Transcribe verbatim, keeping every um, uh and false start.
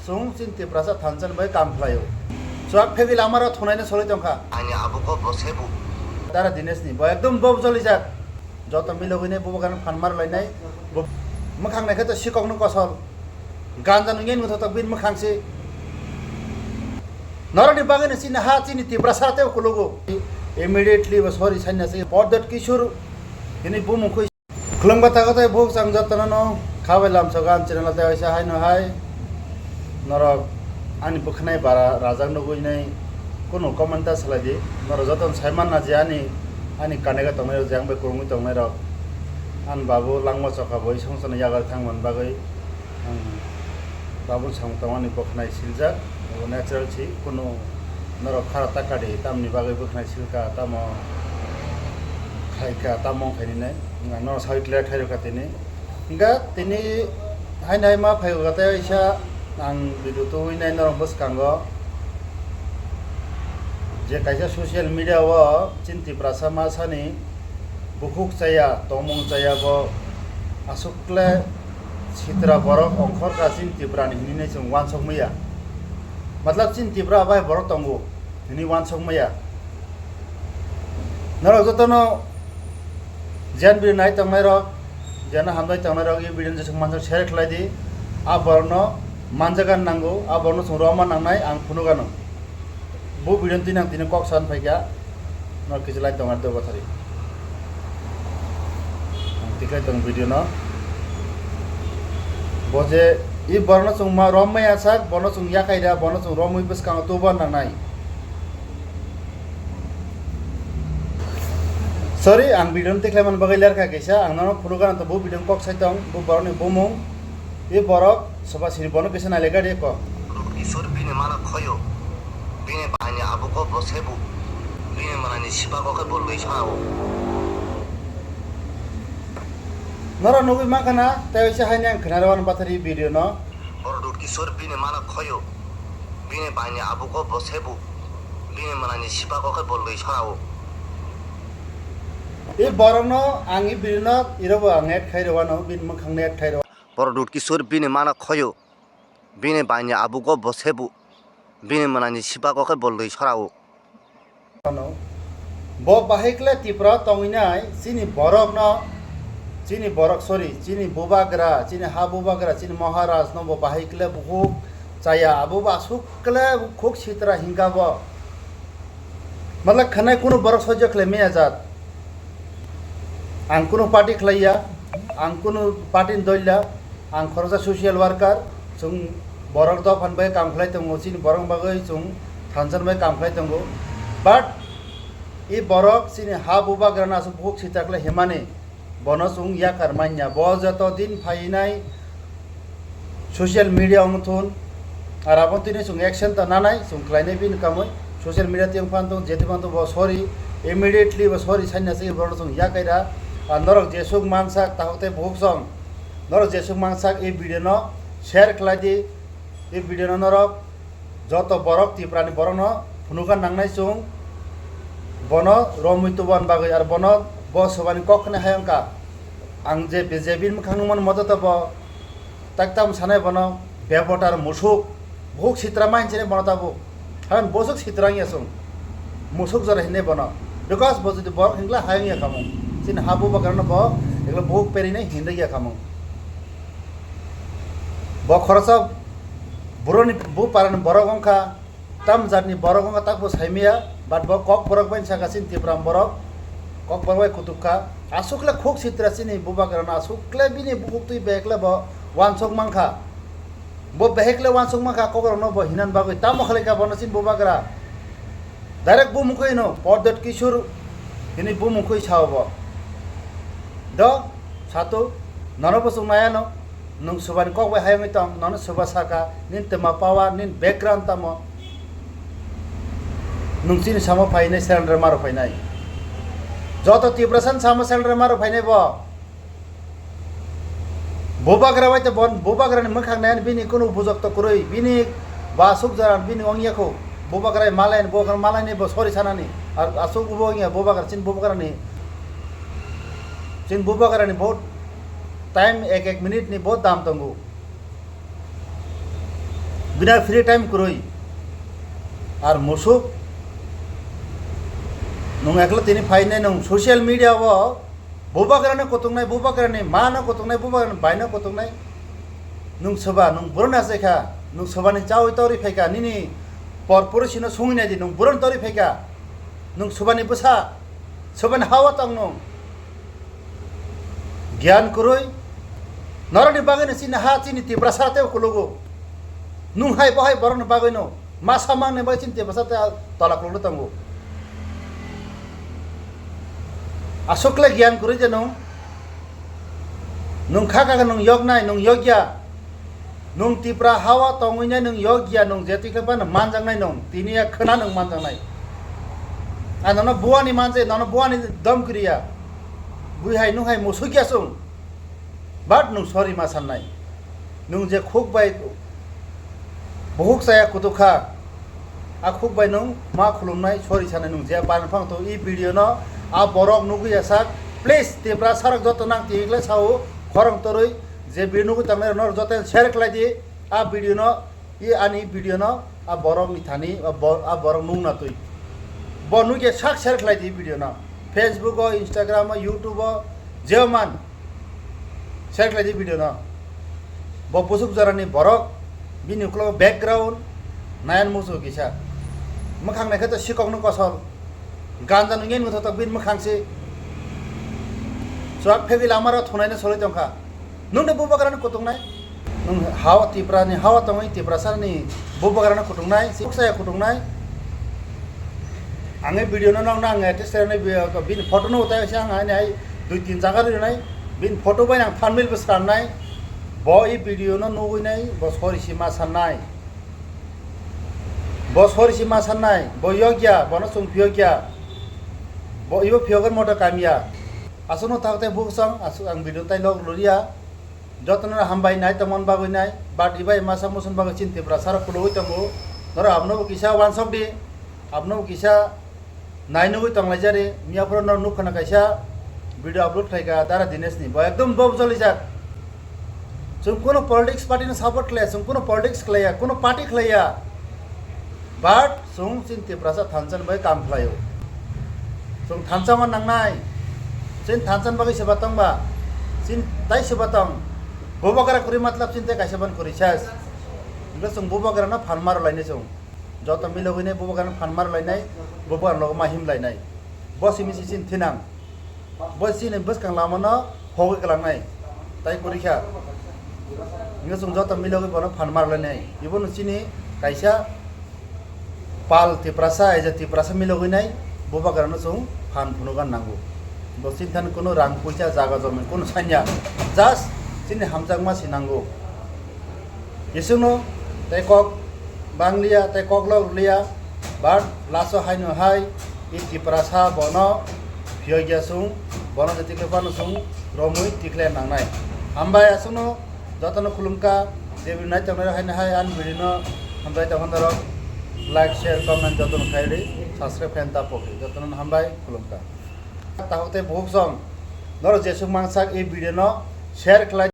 Chwng chini Tiprasa thansa ni bai kam khlaio. Chuak phegwi lama rok thunai no solai tongkha. Ani abo ko bo sebu. Dara Dinesh ni bo ekdom bo jolijak. Joto milogwi nai bubo gana phan mar lainai. Bo mwkhang naikhe to sikok no kosol. Ganja nungya nungthotok bin mwkhang si. Norok ni bagwi no chini ha chini Tiprasa tei kulugo. Immediately bo sorry saina se Pordot Kishore hini bumung khui. Khulumkha takhuk tei bukhuk chwng jotono no khabai lamsogo ani channel o tei waisa haino hai norok ani bwkhanai bara rajak nugwi nai kunu comment ta salai di. Norok jotono sai manna je ani, ani kanega tongnai rok je ang bai kwrwngwi tongnai rok, ani babu langma chokha bo i songchano yagar thangmani bagwi ang tabuk samung tongmani bwkhanai siljak, abo natural si, kunu norok khara taka di, tamni bagwi bwkhanai silka, tamo khaika, tamo wngkha nini, ang norok sawi clear khairokha tini. Hingkha tini haino hai ma phaigo tei waisa ang video tubui nai norok bwskango, je kaisa social media o chini Tiprasa masani bukhuk chaya, tongmung chaya bo aswk kle sitra borok ongkhor ka chini Tipra ni hinwi nai chwng uansuk maya. Matlab chini Tipra bai borok tongo hinwi uansuk maya. Norok jotono jen video nai tongnai rok, jeno hambai tongnai rok, i video no jeswk manjak share khlai di. A borok no manjak nango, a borok no chwng roma nangnai ang phunuk ano. Bo video twi nang tini kok san phaikha, no kisa lai tongo do bathari. Ang tiklai tong video no. Bo je i borno chwng ma rom maya sak, bono chwng yakai da, bono chwng romwi bwskango tubo nangnai. Sorry, ang video no tiklai man bagwi lerkha kaisa, ang nono phunukha to bo video kok sai tong, bo borokni bumung. I borok soba siri bono kisa nailekha de ko. Isor bini mana khoyo, bini baini abuko bo sebu, bini manani sipako khe bo lwi sarao. Noro nugwi mankha na, tei waisa haini ang khwnarwi mano bathari video no. Boro dut Isor bini mana khoyo, bini baini abuko bo sebu, bini manani sipako khe bo lwi sarao. I borokno ang i video no irobo ang add khairwi mano, bini mwkhang no add khairwi. Boro dut Kishore bini mana khoyo, bini baini abugo bo sebu, bini manani sipako khe bo lwi sorao. Bo bahai kle Tripura tongwinai chini borokno, chini borok, sorry, chini bubagra, chini ha bubagra, chini Maharaj no bo bahai kle bukhuk chaya, abo bo aswk kle khuk sitra hingka bo. Matlab khanai kunu borok sojjo khlai maya jat. Ang kunu party khlaiya, ang kunu party ni doila, ang khoroksa social worker, chwng borok dophani bai kam khlai tongo, chini borok bagwi chwng thansa bai kam khlai tongo. But i borok chini ha bubagra no aswk bukhuk sitra khlai himani. Bono chwng yakar manya. Bo joto din phainai social media wng thun, ar abo tini chwng action ta nanai, chwng khlainai bini kamwi. Social media tiyang phan tong, jeti phan tong, bo sorry, immediately bo sorry saina se bono chwng yakai da. Ar norok jesuk mansak, tahok tei buhuk song. Norok jesuk mansak, i video no share khlai di, i video no norok joto borok Tripura ni borok no phunukha nangnai chwng bono romwi tuban bagwi, ar bono bo sobani kok hwnwi hayung kha. Ang je B J P ni mwkhang nukmani moto to bo tak tam sanai bono bebotar musuk, buhuk sitra ma hinwi bono tabuk. Hayan bosuk sitra wngya chwng, musuk jora hinwi bono. Because bo jodi borok hingla hayung ya khamung, chini ha bubagra no bo egla buhuk perinai hinwi ya khamung. Bo khoroksa buroni bu parani borok wngkha, tam jatni borok wngkha takbo saimaya, but bo kok borok bai saka chini Tipra borok, kok borok bai kutuk kha. Aswk le khuk sitra chini bubagra no, aswk le bini bukhuk twi behek le bo wansok mankha. Bo behek le wansok mankha, kok rok no bo hinan bagwi tamo khlai kha bono chini bubagra. Direct bumung khe no, Pordot Kishore hini bumung khe sao bo. Do, satu, nono bo chwng nai ano, nwng subani kok bai hayungwi tong, nono suba saka, nini twma power, nini background tamo. Nwng chini samo phainai, surrender maro phainai. Joto Tiprasa ni samo surrender maro phainai bo. Bubagra bai to bon, bubagra ni mwkhang nai bini kunu bujok to kwrwi, bini ba aswk jora bini ongya kho. Bubagra malai, bubagra malai ni bo sorry sanani. Ar aswk bo ongya bubagra, chini bubagra ni, chini bubagra ni bo time ek ek minute ni bo dam tongo. Bina free time kwrwi. Ar musuk nwng ekla tini phainai nwng social media o bubagrani kutungnai, bubagrani mano kutungnai, bubagrani baino kutungnai. Nwng soba, nwng burano achaikha, nwng sobani chawi tori phaikha, nini por purusino sungwi naidi, nwng burano tori phaikha, nwng sobani bwsa, sobani hawa tong nwng. Giyan kwrwi, norokni bagwino chini ha, chini Tiprasa tei kulogo. Nwng hai bo hai borokni bagwino masa mangni bagwi chini Tiprasa tei tola kulugwi tongo. Aswk le giyan kwrwi je nwng, nwng kha kha khe nwng yoknai, nwng yokya. Nwng Tipra hawa tongwinai nwng yokya, nwng je twi khe phano manjaknai nwng, tini ya khwna nwng manjaknai. Ang nono buani manje, nono buani dom kwrwi ya. Bui hai nwng hai musuk ya chwng. But nwng sorry ma sannai. Nwng je khuk bai buhuk chaya kutuk kha, a khuk bai nwng ma khulumnai, sorry sanai nwng je ban phang to i video no a borok nugwi ya sak. Please, Tiprasa rok joto nang twi khlai sao, khorang torwi je video nugwi tangnai rok joto share khlai di a video no. I ani video no a borok ni thani, a bo-, a borok nung na twi. Bo nugya sak share khlai di video no. Facebook o, Instagram o, YouTube o, jeo man share khlai di video no. Bo busuk jora ni borok, bini uklo background nayan musu kisa. Mwkhang naikhe to sikok no kosol. Ganja nungya ni mothotok bini mwkhang se. Chuak phegwi lama rok thunai no soloi tongkha. Nwng de bubagrano kutungnai. Nwng hao Tiprani hao tongwi Tiprasani bubagrano kutungnai, siksaya kutungnai. Ang e video no nang nang attach khlainai, bi-, bini photo no utai se ang ani hai dui tin jaga rinai. Bini photo bai ang thumbnail bo srannai. Bo e video no nugwi nai, bo sorry si ma sannai. Bo sorry si ma sannai, bo yokya, bono chwng phiyokya. Bo ibo phiyogon moto kamya. Aswkno thak tei buksong, aswk ang video tai log luria. Jotono hambai nai tongmani bagwi nai, but ibai masa musun bagwi chini Tiprasa rok khulugwi tongo. Norok abono bo kisa wansok di, abono bo kisa nai nugwi tonglaijari. Miya phuru norok nukha na kaisa video upload khlaika Dara Dinesh ni, bo ekdom bob jolijak. Chwng kuno politics party no support khlaiya, chwng kuno politics khlaiya, kuno party khlaiya. But chwng chini Tiprasa thansa ni bagwi kam khlaio. Chwng thansa ma nangnai. Chini thansa ni bagwi seba tongba. Chini tai seba tong. Bubagra kwrwi matlab chini tai kaisa ban kwrwi ses. Hwnkhe chwng bubagra no phan mar lainai chwng. Joto milogwi nai bubagra no phan mar lainai. Bubagra logo ma him lainai. Bo simi si chini thinang. Bo chini bwskang lama no hogwi kwlangnai. Tai kwrwi kha. Hwnkhe chwng joto milogwi bono phan mar lainai. Ibono chini kaisa pal Tiprasa, eja Tiprasa milogwi nai, bubagrano chwng phan phunugan nango. Bo chini thani kuno rang puisa, jaga jomin kuno sanya. Just chini hamjakma si nango. Isukno tei kok bangliya, tei kok lok rwliya, but laso haino hai i Tiprasa bono phiyokya chwng, bono je tikle phano chwng romwi tikle nangnai. Hambai aswkno jotono khulumkha, je video nai tongnai rok haino hai ani video no hambai tongkha norok like, share, comment jotono khairwi subscribe khaina ta pokri. Jotono hambai khulumkha. Tahuk tei buhuk song norok jesuk mangsak i video no share khlai.